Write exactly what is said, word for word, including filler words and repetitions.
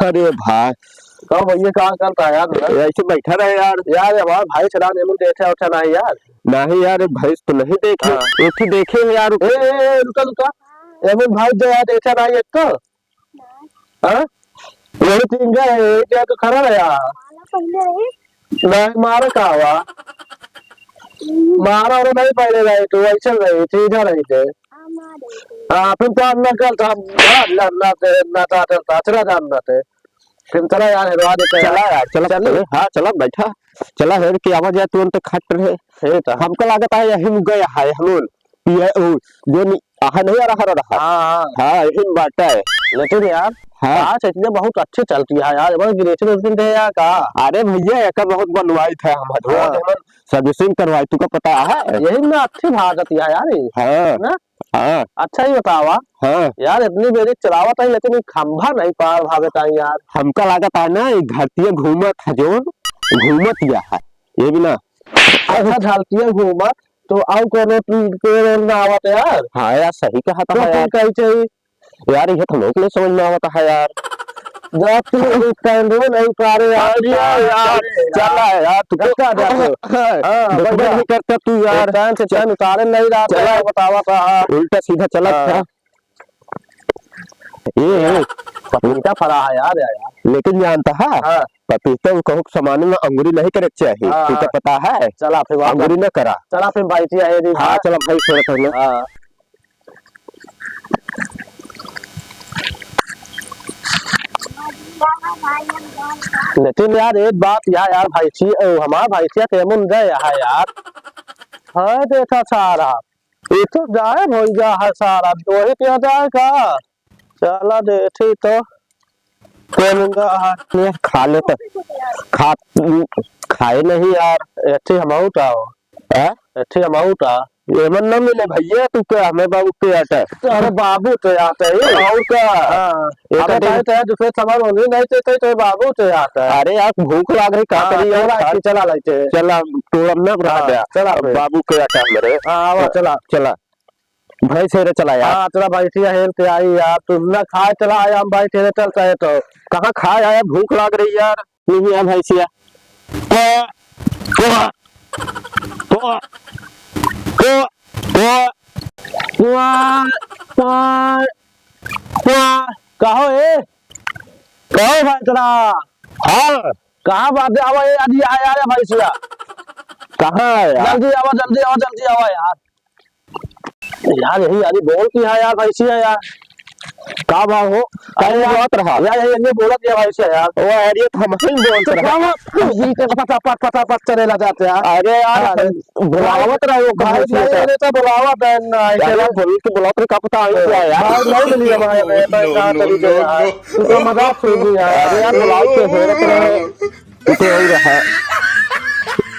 अरे भाई। कहो भैया, का करता है यार उधर? ऐसे बैठा रहे यार। यार, हमारा भाई चला, एमन देखा उठा नहीं यार। नहीं यार, एक भैंस तो नहीं देखे। हाँ। एक ही देखे हैं यार। ए, ए, ए, रुका, रुका। एमन भाई जो यार, देखा नहीं एक तो। हाँ? यही तीन का है, एक तो खड़ा है यार। नहीं, मारा का हुआ? मारा और नहीं पहले रहे, तो ऐसे रहे, सीधा रहे थे। हाँ, फिर तो हम नकल था, ना, ना, ना, ना, ना, ना, अचरा जान ना थे। फिर चला यार, हेरवा देते हैं। चला यार, चला, चल। चले, हाँ, चला, बैठा। चला, हेर के आवा जाए, तुरंत खट रहे। हे तो। हमका लागत है, यही में गया है, हम लोग। ये, ओ, जो नि-, आहा नहीं आ रहा, रहा। हाँ, हाँ। हाँ, यही में बाटा है। लेकिन यार, हाँ। आज इतने बहुत अच्छे चलती है यार, बस ग्रेटिंग वेटिंग दे यार का? अरे भैया, एकर बहुत बनवाई था हम, हाँ। हम सर्विसिंग करवाई, तुका पता है? यही में अच्छी भागत है यार ये। हाँ। ना? हाँ। अच्छा ही बतावा। हाँ। यार, इतनी बेरी चलावत है, लेकिन ये खंभा नहीं पार भागत है यार। हमका लागत है ना, ये धरतिया घूमत है जो, घूमत या है, ये भी ना। अच्छा, धरतिया घूमत, तो आउ कोनो पेड़, पेड़ ओड़ ना आवत यार? हाँ यार, सही कहा था तो यार। फिर कही चाहिए? यार, ये तो लोग नहीं समझ में आवत है यार। जब तू एक कैमरे नहीं उतारे यार। अरे यार, अरे यार। चला यार, तू धक्का दे तू। हाँ, धक्का भैया। नहीं करता तू यार। एक टाइम से टाइम उतारे नहीं रहा था, चला। बतावा था। उल्टा सीधा चला हाँ। था। ये, ये। पपीता फरा है यार, यार। लेकिन जानता है, हाँ। पपीता को कहूँ सामान में अंगुरी नहीं करे के चाहिए। हाँ, तू तो हाँ। पता है? चला फिर वापस। अंगुरी न करा। चला फिर भाई जी, आए रे। हाँ, चला भाई, छोड़ पहले। हाँ। लेकिन यार, एक बात यार, यार, भैंसी, ओ, हमार भैंसिया के मुंह दे है यार। हाँ, देखा सारा, ये तो गायब हो गया है सारा, वही क्या जाए का? चला देखी तो, कौन का है? ये खा ले तो, खा, खाए नहीं यार। एथी हम आउट आओ। हैं? एथी हम आउट आ। एमन ना मिले भैया, तू क्या हमें बाबू के आटा? अरे बाबू के आटा ही। और का? हाँ। एक अबे दिन भाई, तो दूसरे सामान होने नहीं देते, तो बाबू के आटा है। अरे यार, भूख लाग रही, का हाँ, करी यार? चला, खा चला लेते हैं। चला, तोड़म ना रहा हाँ, दे। चला फिर। बाबू के आटा मेरे। हाँ, आवा, चला। चला। भैंस हेरे चला यार। हाँ, चला भैंसिया हेर के आई यार। तू ना खाए चला आया, हम भैंस हेरे चलता है तो। कहाँ खाए आया, भूख लाग रही यार। नहीं है भैंसिया। को, को, को, को, को, को, को, कहो ए? कहो भैंसरा। हाँ। कहाँ बात है? आवा ए, अजी आया रे भैंसिया। कहाँ है यार? जल्दी आवा, जल्दी आवा, जल्दी आवा यार। यार, यही यारी बोल की है यार, भैंसी है यार। का भाव हो? अरे अरे यार, बोलत रहा। यार, यही, यही बोलत है भैंसी है यार। वो यार, ये तो हम ही बोलत तो रहा। क्या हुआ? ये तो फटाफट, फटाफट चले ला जाते हैं। अरे यार, अरे, बुलावत रहे वो भाई, भैंसी नहीं, का। अरे तो बुलावत है ना, अरे चलो। बोल के बुलावत रहे, का पता आई क्या यार? भाई, नहीं मिली हमारे में, मैं कहाँ चली गई यार? तू तो मजाक सुन रही है। अरे यार, बुलाओ तो हेरत रहे। तू तो यही रहा।